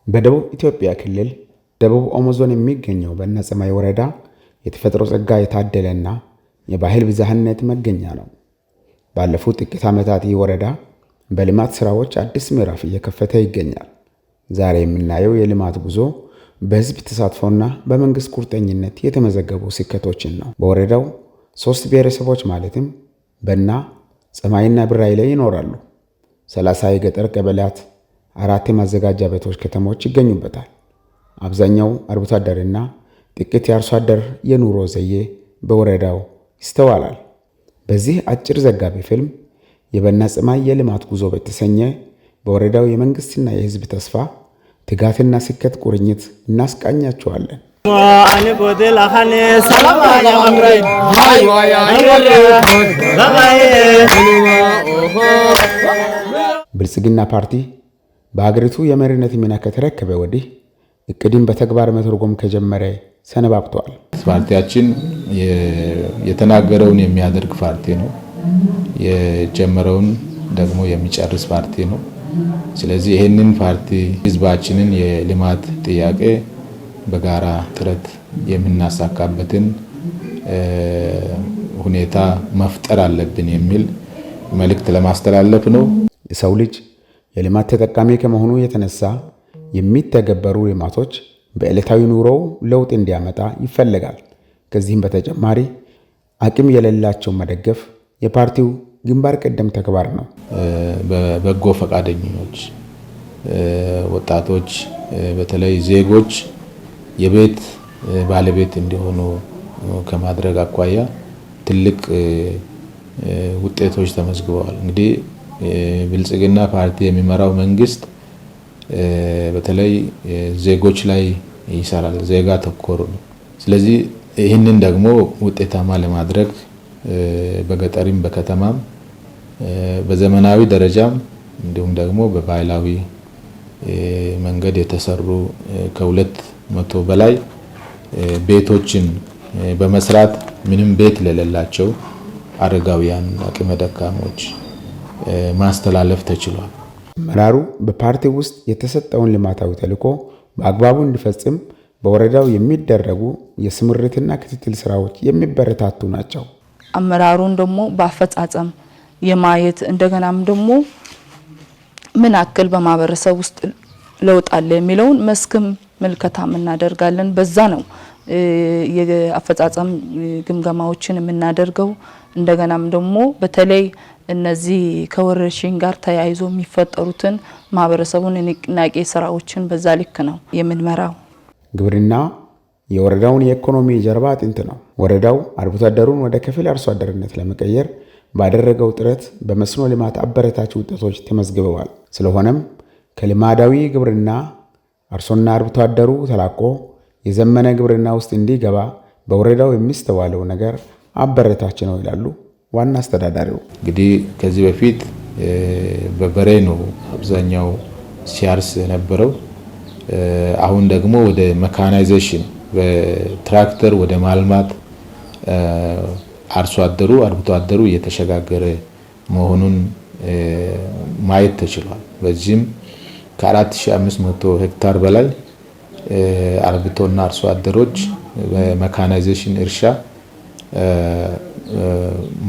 በደቡብ ኢትዮጵያ ክልል ደቡብ ኦሞ ዞን የሚገኘው በና ጸማይ ወረዳ የተፈጥሮ ጸጋ የታደለና የባህል ብዝሃነት መገኛ ነው። ባለፉት ጥቂት ዓመታት ይህ ወረዳ በልማት ስራዎች አዲስ ምዕራፍ እየከፈተ ይገኛል። ዛሬ የምናየው የልማት ጉዞ በህዝብ ተሳትፎና በመንግስት ቁርጠኝነት የተመዘገቡ ስኬቶችን ነው። በወረዳው ሶስት ብሔረሰቦች ማለትም በና፣ ጸማይና ብራይሌ ይኖራሉ። 30 የገጠር ቀበሌያት፣ አራት የማዘጋጃ ቤቶች ከተሞች ይገኙበታል። አብዛኛው አርብቶ አደርና ጥቂት የአርሶ አደር የኑሮ ዘዬ በወረዳው ይስተዋላል። በዚህ አጭር ዘጋቢ ፊልም የበና ጸማይ የልማት ጉዞ በተሰኘ በወረዳው የመንግስትና የህዝብ ተስፋ፣ ትጋትና ስኬት ቁርኝት እናስቃኛቸዋለን። ብልጽግና ፓርቲ በሀገሪቱ የመሪነት ሚና ከተረከበ ወዲህ እቅድን በተግባር መተርጎም ከጀመረ ሰነባብተዋል። ፓርቲያችን የተናገረውን የሚያደርግ ፓርቲ ነው። የጀመረውን ደግሞ የሚጨርስ ፓርቲ ነው። ስለዚህ ይህንን ፓርቲ ህዝባችንን የልማት ጥያቄ በጋራ ጥረት የምናሳካበትን ሁኔታ መፍጠር አለብን የሚል መልእክት ለማስተላለፍ ነው። የሰው ልጅ የልማት ተጠቃሚ ከመሆኑ የተነሳ የሚተገበሩ ልማቶች በዕለታዊ ኑሮው ለውጥ እንዲያመጣ ይፈለጋል። ከዚህም በተጨማሪ አቅም የሌላቸው መደገፍ የፓርቲው ግንባር ቀደም ተግባር ነው። በበጎ ፈቃደኞች ወጣቶች፣ በተለይ ዜጎች የቤት ባለቤት እንዲሆኑ ከማድረግ አኳያ ትልቅ ውጤቶች ተመዝግበዋል። እንግዲህ ብልጽግና ፓርቲ የሚመራው መንግስት በተለይ ዜጎች ላይ ይሰራል። ዜጋ ተኮር ነው። ስለዚህ ይህንን ደግሞ ውጤታማ ለማድረግ በገጠሪም በከተማም በዘመናዊ ደረጃም እንዲሁም ደግሞ በባህላዊ መንገድ የተሰሩ ከ200 በላይ ቤቶችን በመስራት ምንም ቤት ለሌላቸው አረጋውያን፣ አቅመ ደካሞች ማስተላለፍ ተችሏል። አመራሩ በፓርቲ ውስጥ የተሰጠውን ልማታዊ ተልዕኮ በአግባቡ እንዲፈጽም በወረዳው የሚደረጉ የስምሪትና ክትትል ስራዎች የሚበረታቱ ናቸው። አመራሩን ደግሞ በአፈጻጸም የማየት እንደገናም ደግሞ ምን አክል በማህበረሰብ ውስጥ ለውጥ አለ የሚለውን መስክም ምልከታም እናደርጋለን። በዛ ነው የአፈጻጸም ግምገማዎችን የምናደርገው። እንደገናም ደግሞ በተለይ እነዚህ ከወረርሽኝ ጋር ተያይዞ የሚፈጠሩትን ማህበረሰቡን የንቅናቄ ስራዎችን በዛ ልክ ነው የምንመራው። ግብርና የወረዳውን የኢኮኖሚ ጀርባ አጥንት ነው። ወረዳው አርብቶ አደሩን ወደ ከፊል አርሶ አደርነት ለመቀየር ባደረገው ጥረት በመስኖ ልማት አበረታች ውጤቶች ተመዝግበዋል። ስለሆነም ከልማዳዊ ግብርና አርሶና አርብቶ አደሩ ተላቆ የዘመነ ግብርና ውስጥ እንዲገባ በወረዳው የሚስተዋለው ነገር አበረታች ነው ይላሉ ዋና አስተዳዳሪው። እንግዲህ ከዚህ በፊት በበሬ ነው አብዛኛው ሲያርስ የነበረው። አሁን ደግሞ ወደ መካናይዜሽን በትራክተር ወደ ማልማት አርሶ አደሩ አርብቶ አደሩ እየተሸጋገረ መሆኑን ማየት ተችሏል። በዚህም ከ4500 ሄክታር በላይ አርብቶና አርሶ አደሮች በመካናይዜሽን እርሻ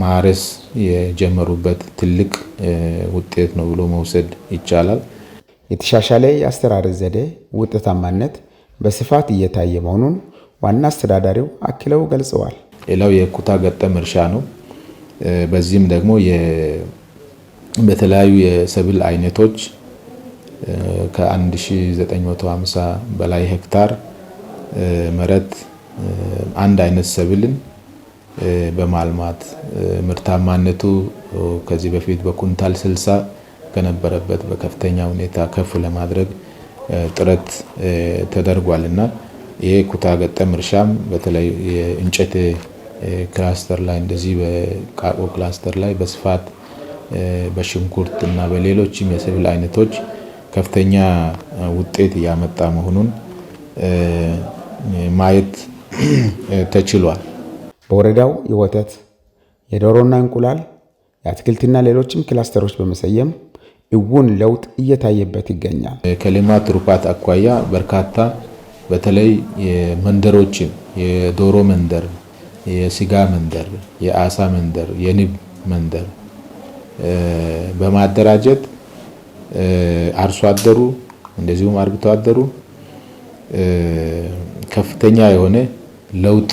ማረስ የጀመሩበት ትልቅ ውጤት ነው ብሎ መውሰድ ይቻላል። የተሻሻለ የአስተራረስ ዘዴ ውጤታማነት በስፋት እየታየ መሆኑን ዋና አስተዳዳሪው አክለው ገልጸዋል። ሌላው የኩታ ገጠም እርሻ ነው። በዚህም ደግሞ በተለያዩ የሰብል አይነቶች ከ1950 በላይ ሄክታር መሬት አንድ አይነት ሰብልን በማልማት ምርታማነቱ ከዚህ በፊት በኩንታል 60 ከነበረበት በከፍተኛ ሁኔታ ከፍ ለማድረግ ጥረት ተደርጓል እና ይሄ ኩታ ገጠም እርሻም በተለይ የእንጨት ክላስተር ላይ እንደዚህ በቃቆ ክላስተር ላይ በስፋት በሽንኩርት እና በሌሎችም የሰብል አይነቶች ከፍተኛ ውጤት እያመጣ መሆኑን ማየት ተችሏል። በወረዳው የወተት፣ የዶሮና እንቁላል፣ የአትክልትና ሌሎችም ክላስተሮች በመሰየም እውን ለውጥ እየታየበት ይገኛል። ከሌማት ትሩፋት አኳያ በርካታ በተለይ የመንደሮችን የዶሮ መንደር፣ የስጋ መንደር፣ የአሳ መንደር፣ የንብ መንደር በማደራጀት አርሶ አደሩ እንደዚሁም አርብቶ አደሩ ከፍተኛ የሆነ ለውጥ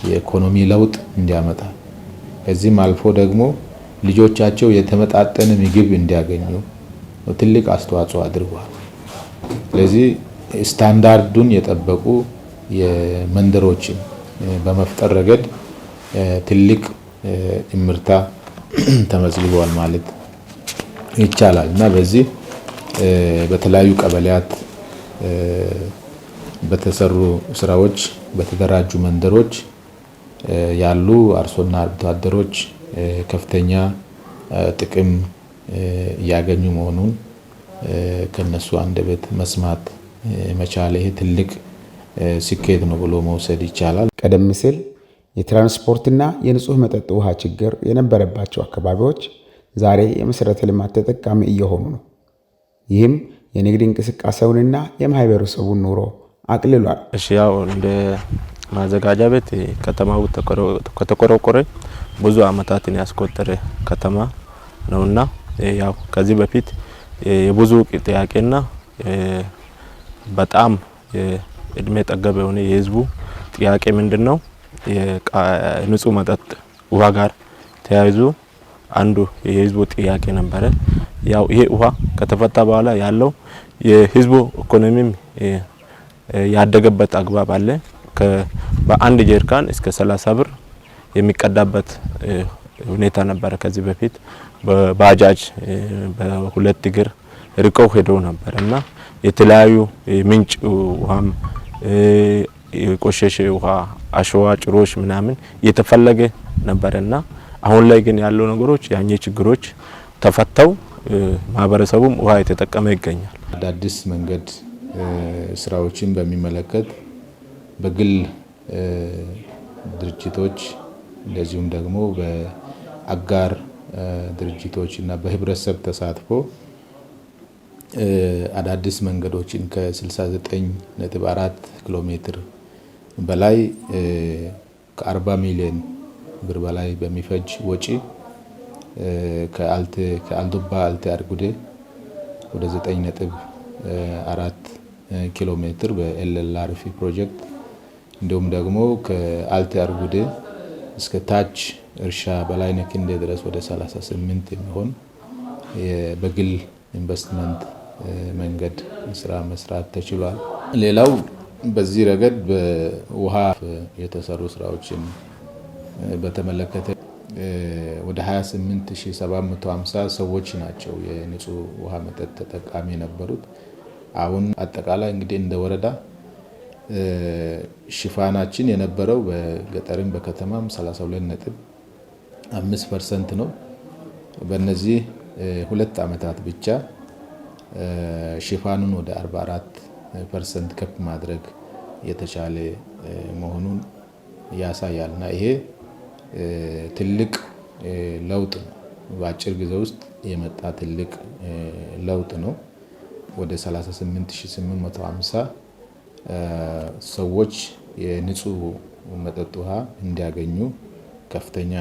የኢኮኖሚ ለውጥ እንዲያመጣ ከዚህም አልፎ ደግሞ ልጆቻቸው የተመጣጠነ ምግብ እንዲያገኙ ትልቅ አስተዋጽኦ አድርጓል። ስለዚህ ስታንዳርዱን የጠበቁ የመንደሮችን በመፍጠር ረገድ ትልቅ እምርታ ተመዝግቧል ማለት ይቻላል እና በዚህ በተለያዩ ቀበሌያት በተሰሩ ስራዎች በተደራጁ መንደሮች ያሉ አርሶና አርብቶ አደሮች ከፍተኛ ጥቅም እያገኙ መሆኑን ከነሱ አንደበት መስማት መቻል ይሄ ትልቅ ስኬት ነው ብሎ መውሰድ ይቻላል። ቀደም ሲል የትራንስፖርትና የንጹህ መጠጥ ውሃ ችግር የነበረባቸው አካባቢዎች ዛሬ የመሠረተ ልማት ተጠቃሚ እየሆኑ ነው። ይህም የንግድ እንቅስቃሴውንና የማህበረሰቡን ኑሮ አቅልሏል። እሺ፣ ያው እንደ ማዘጋጃ ቤት ከተማው ከተቆረቆረ ብዙ አመታትን ያስቆጠረ ከተማ ነውና ያው ከዚህ በፊት የብዙ ጥያቄና በጣም እድሜ ጠገብ የሆነ የህዝቡ ጥያቄ ምንድነው? የንጹህ መጠጥ ውሃ ጋር ተያይዞ አንዱ የህዝቡ ጥያቄ ነበረ። ያው ይሄ ውሃ ከተፈታ በኋላ ያለው የህዝቡ ኢኮኖሚም ያደገበት አግባብ አለ። በአንድ ጀሪካን እስከ 30 ብር የሚቀዳበት ሁኔታ ነበረ። ከዚህ በፊት በባጃጅ በሁለት እግር ርቀው ሄደው ነበር እና የተለያዩ ምንጭ ውሃም የቆሸሸ ውሃ አሸዋ ጭሮች ምናምን እየተፈለገ ነበርና አሁን ላይ ግን ያለው ነገሮች ያኔ ችግሮች ተፈተው ማህበረሰቡም ውሃ የተጠቀመ ይገኛል። አዳዲስ መንገድ ስራዎችን በሚመለከት በግል ድርጅቶች እንደዚሁም ደግሞ በአጋር ድርጅቶች እና በህብረተሰብ ተሳትፎ አዳዲስ መንገዶችን ከ69.4 ኪሎ ሜትር በላይ ከ40 ሚሊዮን ብር በላይ በሚፈጅ ወጪ ከአልዱባ አልቴ አርጉዴ ወደ 9.4 ኪሎ ሜትር በ LLRP ፕሮጀክት እንዲሁም ደግሞ ከአልቴ አርጉዴ እስከ ታች እርሻ በላይነህ ክንዴ ድረስ ወደ 38 የሚሆን በግል ኢንቨስትመንት መንገድ ስራ መስራት ተችሏል። ሌላው በዚህ ረገድ በውሃ የተሰሩ ስራዎችን በተመለከተ ወደ 28750 ሰዎች ናቸው የንጹህ ውሃ መጠጥ ተጠቃሚ የነበሩት። አሁን አጠቃላይ እንግዲህ እንደ ወረዳ ሽፋናችን የነበረው በገጠርም በከተማም 32.5% ነው። በእነዚህ 2 ዓመታት ብቻ ሽፋኑን ወደ 44% ከፍ ማድረግ የተቻለ መሆኑን ያሳያል እና ይሄ ትልቅ ለውጥ ነው። በአጭር ጊዜ ውስጥ የመጣ ትልቅ ለውጥ ነው። ወደ 38850 ሰዎች የንጹህ መጠጥ ውሃ እንዲያገኙ ከፍተኛ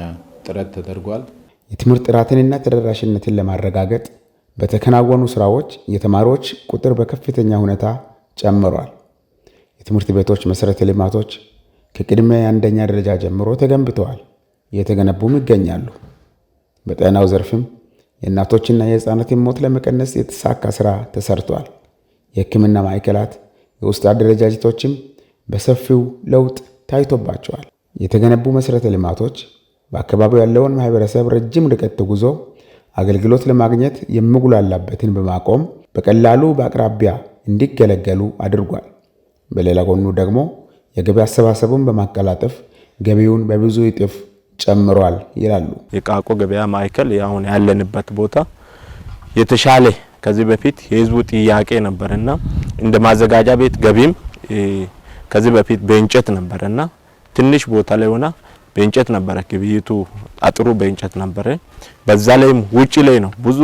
ጥረት ተደርጓል። የትምህርት ጥራትንና ተደራሽነትን ለማረጋገጥ በተከናወኑ ስራዎች የተማሪዎች ቁጥር በከፍተኛ ሁኔታ ጨምሯል። የትምህርት ቤቶች መሰረተ ልማቶች ከቅድመ አንደኛ ደረጃ ጀምሮ ተገንብተዋል፣ እየተገነቡም ይገኛሉ። በጤናው ዘርፍም የእናቶችና የህፃናትን ሞት ለመቀነስ የተሳካ ስራ ተሰርቷል። የህክምና ማዕከላት፣ የውስጥ አደረጃጀቶችም በሰፊው ለውጥ ታይቶባቸዋል። የተገነቡ መሰረተ ልማቶች በአካባቢው ያለውን ማህበረሰብ ረጅም ርቀት ተጉዞ አገልግሎት ለማግኘት የሚጉላላበትን በማቆም በቀላሉ በአቅራቢያ እንዲገለገሉ አድርጓል። በሌላ ጎኑ ደግሞ የገቢ አሰባሰቡን በማቀላጠፍ ገቢውን በብዙ እጥፍ ጨምሯል ይላሉ። የቃቆ ገበያ ማዕከል አሁን ያለንበት ቦታ የተሻለ ከዚህ በፊት የህዝቡ ጥያቄ ነበርና እንደ ማዘጋጃ ቤት ገቢም ከዚህ በፊት በእንጨት ነበርና ትንሽ ቦታ ላይ ሆና በእንጨት ነበረ ግብይቱ፣ አጥሩ በእንጨት ነበረ። በዛ ላይም ውጪ ላይ ነው ብዙ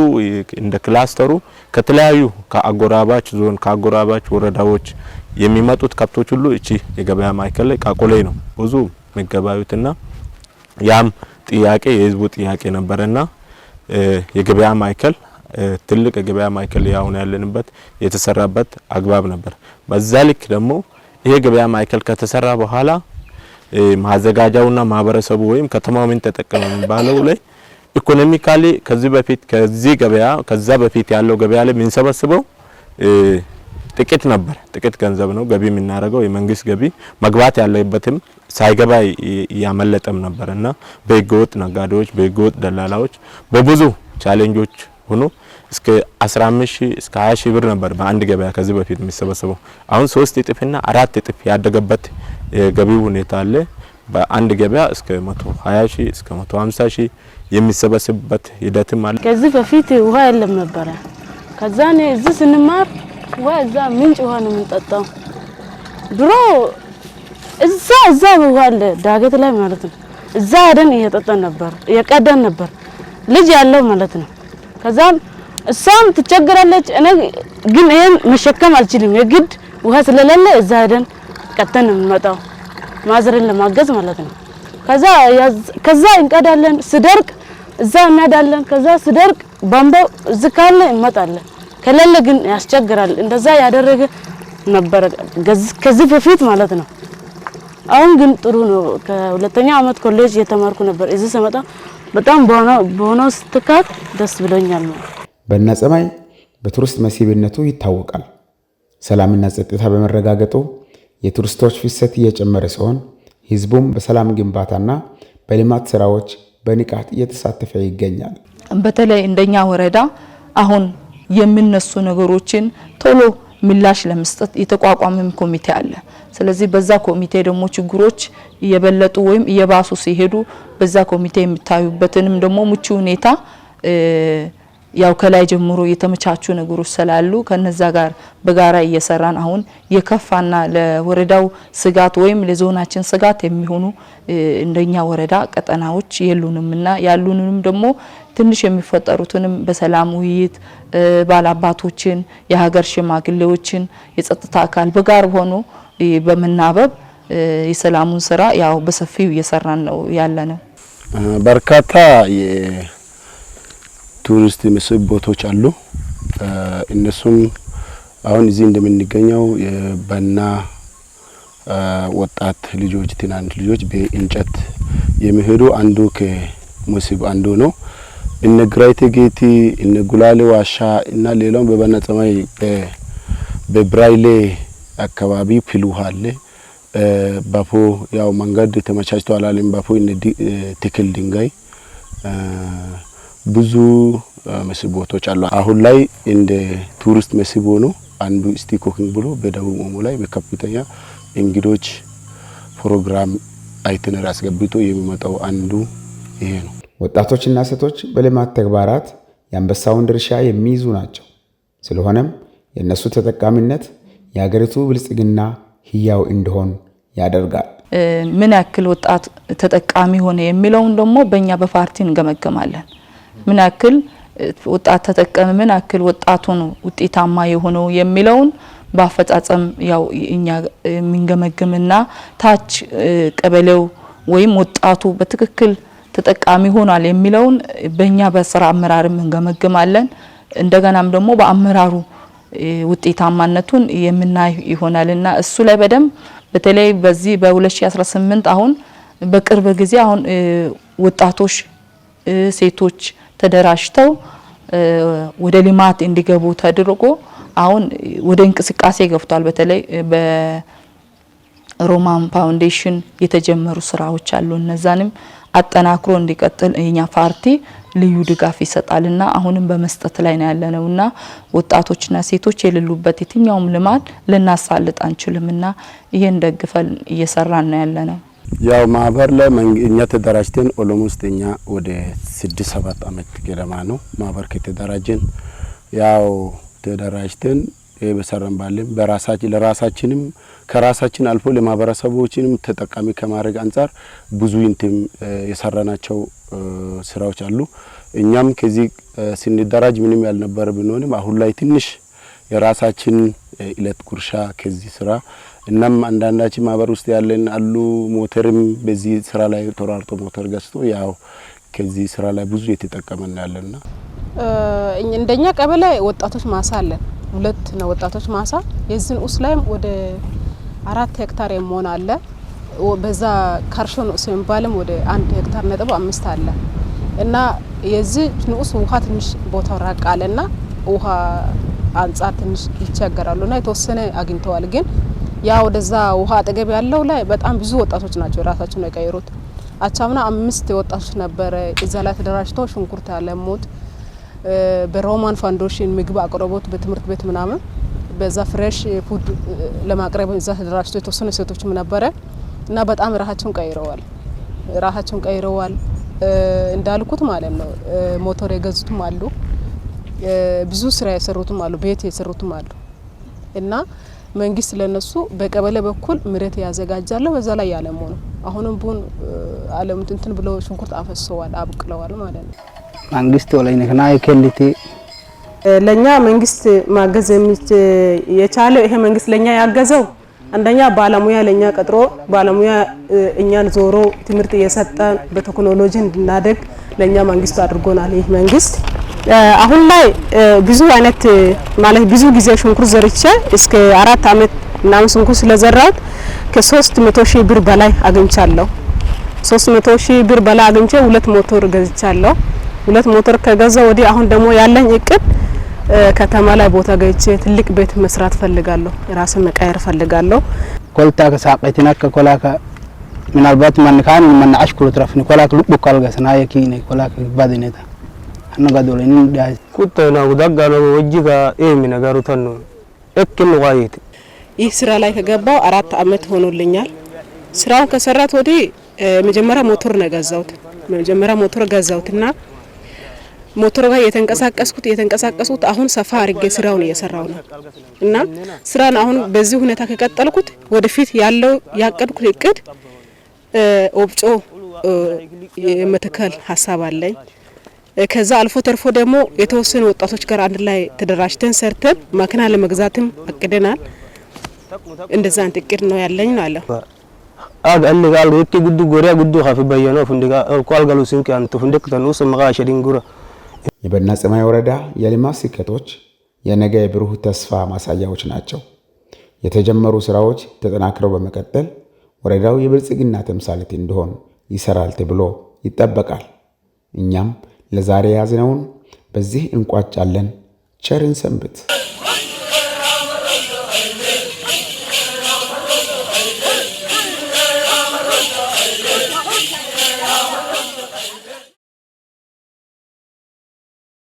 እንደ ክላስተሩ ከተለያዩ ከአጎራባች ዞን፣ ከአጎራባች ወረዳዎች የሚመጡት ከብቶች ሁሉ እቺ የገበያ ማዕከል ላይ ቃቆ ላይ ነው ብዙ የሚገበያዩትና ያም ጥያቄ የህዝቡ ጥያቄ ነበረና የገበያ ማዕከል፣ ትልቅ የገበያ ማዕከል ያሁን ያለንበት የተሰራበት አግባብ ነበር። በዛ ልክ ደግሞ ይሄ ገበያ ማዕከል ከተሰራ በኋላ ማዘጋጃውና ማህበረሰቡ ወይም ከተማው ምን ተጠቀመ የሚባለው ላይ economically ከዚህ በፊት ከዚህ ገበያ ከዛ በፊት ያለው ገበያ ላይ የምንሰበስበው ጥቂት ነበር። ጥቂት ገንዘብ ነው ገቢ የምናደርገው። የመንግስት ገቢ መግባት ያለበትም ሳይገባ እያመለጠም ነበርና በህገወጥ ነጋዴዎች፣ በህገወጥ ደላላዎች በብዙ challenge ኦች ሆኖ እስከ 15 ሺህ፣ እስከ 20 ሺህ ብር ነበር በአንድ ገበያ ከዚህ በፊት የሚሰበሰበው። አሁን 3 እጥፍና 4 እጥፍ ያደገበት የገቢው ሁኔታ አለ። በአንድ ገበያ እስከ 120 ሺህ፣ እስከ 150 ሺህ የሚሰበስብበት ሂደትም አለ። ከዚህ በፊት ውሃ የለም ነበረ። ከዛ እኔ እዚህ ስንማር ውሃ እዛ ምንጭ ውሃ ነው የምንጠጣው። ድሮ እዛ ውሃ አለ ዳገት ላይ ማለት ነው። እዛ ሄደን እየጠጣን ነበር፣ እየቀዳን ነበር፣ ልጅ ያለው ማለት ነው። ከዛም እሷም ትቸገራለች፣ እኔ ግን ይሄን መሸከም አልችልም። የግድ ውሃ ስለሌለ እዛ ሄደን ቀድተን ነው የምንመጣው፣ ማዘርን ለማገዝ ማለት ነው። ከዛ እንቀዳለን፣ ስደርቅ እዛ እናዳለን። ከዛ ስደርቅ ቧንቧው እዚህ ካለ እንመጣለን፣ ከሌለ ግን ያስቸግራል። እንደዛ ያደረገ ነበረ ከዚህ በፊት ማለት ነው። አሁን ግን ጥሩ ነው። ከሁለተኛ አመት ኮሌጅ እየተማርኩ ነበር። እዚህ ስመጣ በጣም በሆነው ስትካት ደስ ብሎኛል ነው። በና ጸማይ በቱሪስት መስህብነቱ ይታወቃል። ሰላምና ጸጥታ በመረጋገጡ የቱሪስቶች ፍሰት እየጨመረ ሲሆን ህዝቡም በሰላም ግንባታና በልማት ስራዎች በንቃት እየተሳተፈ ይገኛል። በተለይ እንደኛ ወረዳ አሁን የሚነሱ ነገሮችን ቶሎ ምላሽ ለመስጠት የተቋቋመም ኮሚቴ አለ። ስለዚህ በዛ ኮሚቴ ደግሞ ችግሮች እየበለጡ ወይም እየባሱ ሲሄዱ በዛ ኮሚቴ የሚታዩበትንም ደግሞ ምቹ ሁኔታ ያው ከላይ ጀምሮ የተመቻቹ ነገሮች ስላሉ ከነዛ ጋር በጋራ እየሰራን አሁን የከፋና ለወረዳው ስጋት ወይም ለዞናችን ስጋት የሚሆኑ እንደኛ ወረዳ ቀጠናዎች የሉንምና ያሉንንም ደግሞ ትንሽ የሚፈጠሩትንም በሰላም ውይይት ባላባቶችን፣ የሀገር ሽማግሌዎችን፣ የጸጥታ አካል በጋር ሆኖ በመናበብ የሰላሙን ስራ ያው በሰፊው እየሰራን ነው ያለነው። በርካታ የቱሪስት መስህብ ቦታዎች አሉ። እነሱም አሁን እዚህ እንደምንገኘው የበና ወጣት ልጆች፣ ትናንሽ ልጆች በእንጨት የሚሄዱ አንዱ ከመስህብ አንዱ ነው። እነ ግራይቴ ጌቲ፣ እነ ጉላሌ ዋሻ እና ሌላው በበና ጸማይ በብራይሌ አካባቢ ፍል ውሃ አለ። ባፎ ያው መንገድ ተመቻችቶ አላለም። ባፎ እነ ትክል ድንጋይ ብዙ መስህብ ቦታዎች አሉ። አሁን ላይ እንደ ቱሪስት መስህብ ሆኖ አንዱ stick walking ብሎ በደቡብ ኦሞ ላይ በከፍተኛ እንግዶች ፕሮግራም itinerary አስገብቶ የሚመጣው አንዱ ይሄ ነው። ወጣቶችና ሴቶች በልማት ተግባራት የአንበሳውን ድርሻ የሚይዙ ናቸው። ስለሆነም የእነሱ ተጠቃሚነት የሀገሪቱ ብልጽግና ህያው እንዲሆን ያደርጋል። ምን ያክል ወጣት ተጠቃሚ ሆነ የሚለውን ደግሞ በእኛ በፓርቲ እንገመገማለን። ምን ያክል ወጣት ተጠቀመ፣ ምን ያክል ወጣቱ ነው ውጤታማ የሆነው የሚለውን በአፈጻጸም ያው እኛ የምንገመግምና ታች ቀበሌው ወይም ወጣቱ በትክክል ተጠቃሚ ሆኗል የሚለውን በእኛ በስራ አመራርም እንገመግማለን። እንደገናም ደግሞ በአመራሩ ውጤታማነቱን የምናይ ይሆናልና እሱ ላይ በደንብ በተለይ በዚህ በ2018 አሁን በቅርብ ጊዜ አሁን ወጣቶች፣ ሴቶች ተደራጅተው ወደ ልማት እንዲገቡ ተደርጎ አሁን ወደ እንቅስቃሴ ገብቷል። በተለይ በሮማን ፋውንዴሽን የተጀመሩ ስራዎች አሉ። እነዛንም አጠናክሮ እንዲቀጥል የኛ ፓርቲ ልዩ ድጋፍ ይሰጣልና አሁንም በመስጠት ላይ ነው ያለነውና ወጣቶችና ሴቶች የሌሉበት የትኛውም ልማት ልናሳልጥ አንችልምና ይሄን ደግፈን እየሰራን ነው ያለነው። ያው ማህበር ላይ እኛ ተደራጅተን almost እኛ ወደ 6-7 አመት ገደማ ነው ማህበር ከተደራጀን። ያው ተደራጅተን በሰራን ባለን በራሳችን ለራሳችንም ከራሳችን አልፎ ለማህበረሰቦችንም ተጠቃሚ ከማድረግ አንፃር ብዙ እንትም የሰራናቸው ስራዎች አሉ። እኛም ከዚህ ስንደራጅ ምንም ያልነበረ ብንሆንም አሁን ላይ ትንሽ የራሳችን እለት ጉርሻ ከዚህ ስራ እናም አንዳንዳችን ማህበር ውስጥ ያለን አሉ ሞተርም በዚህ ስራ ላይ ተሯርጦ ሞተር ገዝቶ ያው ከዚህ ስራ ላይ ብዙ የተጠቀመን ያለና እንደኛ ቀበሌ ወጣቶች ማሳ አለን። ሁለት ነው ወጣቶች ማሳ። የዚህን ውስጥ ላይም ወደ 4 ሄክታር የሚሆን አለ። በዛ ካርሾ ንዑስ የሚባልም ወደ 1.5 ሄክታር አለ። እና የዚህ ንዑስ ውሃ ትንሽ ቦታው ራቅ አለና ውሃ አንጻር ትንሽ ይቸገራሉና የተወሰነ አግኝተዋል። ግን ያ ወደዛ ውሃ አጠገብ ያለው ላይ በጣም ብዙ ወጣቶች ናቸው ራሳቸውን የቀየሩት። አቻምና 5 ወጣቶች ነበረ እዛ ላይ ተደራጅተው ሽንኩርት ያለሙት፣ በሮማን ፋውንዴሽን ምግብ አቅርቦት በትምህርት ቤት ምናምን በዛ fresh food ለማቅረብ እዛ ተደራጅተው የተወሰኑ ሴቶችም ነበረ እና በጣም ራሳቸውን ቀይረዋል። ራሳቸውን ቀይረዋል እንዳልኩት ማለት ነው። ሞተር የገዙትም አሉ፣ ብዙ ስራ የሰሩትም አሉ፣ ቤት የሰሩትም አሉ። እና መንግስት ለነሱ በቀበሌ በኩል መሬት ያዘጋጃል፣ በዛ ላይ ያለሙ ነው። አሁንም ቡን አለም እንትን ብለው ሽንኩርት አፈሰዋል፣ አብቅለዋል ማለት ነው። መንግስት ወላይነክና የከልቲ ለኛ መንግስት ማገዝ የቻለው ይሄ መንግስት ለኛ ያገዘው አንደኛ ባለሙያ ለኛ ቀጥሮ ባለሙያ እኛን ዞሮ ትምህርት እየሰጠን በቴክኖሎጂ እንድናደግ ለኛ መንግስት አድርጎናል። ይህ መንግስት አሁን ላይ ብዙ አይነት ማለት ብዙ ጊዜ ሽንኩርት ዘርቼ እስከ 4 አመት ምናምን ሽንኩርት ስለዘራሁት ከ300 ሺህ ብር በላይ አግኝቻለሁ። 300 ሺህ ብር በላይ አግኝቼ 2 ሞተር ገዝቻለሁ። 2 ሞተር ከገዛ ወዲህ አሁን ደግሞ ያለኝ እቅድ ከተማ ላይ ቦታ ገዝቼ ትልቅ ቤት መስራት ፈልጋለሁ። ራስን መቀየር ፈልጋለሁ። ኮልታ ከሳቀቲና ከኮላካ ምናልባት ማንካን ማንዓሽ ኩሉ ትረፍኒ ኮላክ ልቡ ካልጋስና የኪነ ኮላክ ባዲኔታ አነጋዶለኒ ዳይ ኩተና ጉዳጋሎ ወጅጋ ኤሚ ነገሩ ተኑ እክን ዋይት ይህ ስራ ላይ ከገባው 4 አመት ሆኖልኛል። ስራውን ከሰራት ወዲህ መጀመሪያ ሞተር ነው ገዛሁት። መጀመሪያ ሞተር ገዛሁትና ሞተር ጋር የተንቀሳቀስኩት አሁን ሰፋ አድርጌ ስራውን እየሰራው ነው። እና ስራን አሁን በዚህ ሁኔታ ከቀጠልኩት ወደፊት ያለው ያቀድኩት እቅድ ወፍጮ የመትከል ሀሳብ አለኝ። ከዛ አልፎ ተርፎ ደግሞ የተወሰኑ ወጣቶች ጋር አንድ ላይ ተደራጅተን ሰርተን መኪና ለመግዛትም አቅደናል። እንደዛ አንተ እቅድ ነው ያለኝ ነው አለው። አግ አልጋ አልጋ ጉዱ ጎሪያ ጉዱ ኻፍ በየኖ ፍንዲጋ ቋልጋሉ ሲንክ አንተ ፍንዲክ ተኑስ መጋሸዲን ጉራ የበና ፀማይ ወረዳ የልማት ስኬቶች የነገ የብሩህ ተስፋ ማሳያዎች ናቸው። የተጀመሩ ስራዎች ተጠናክረው በመቀጠል ወረዳው የብልጽግና ተምሳሌት እንዲሆን ይሰራል ተብሎ ይጠበቃል። እኛም ለዛሬ ያዝነውን በዚህ እንቋጫለን። ቸርን ሰንብት።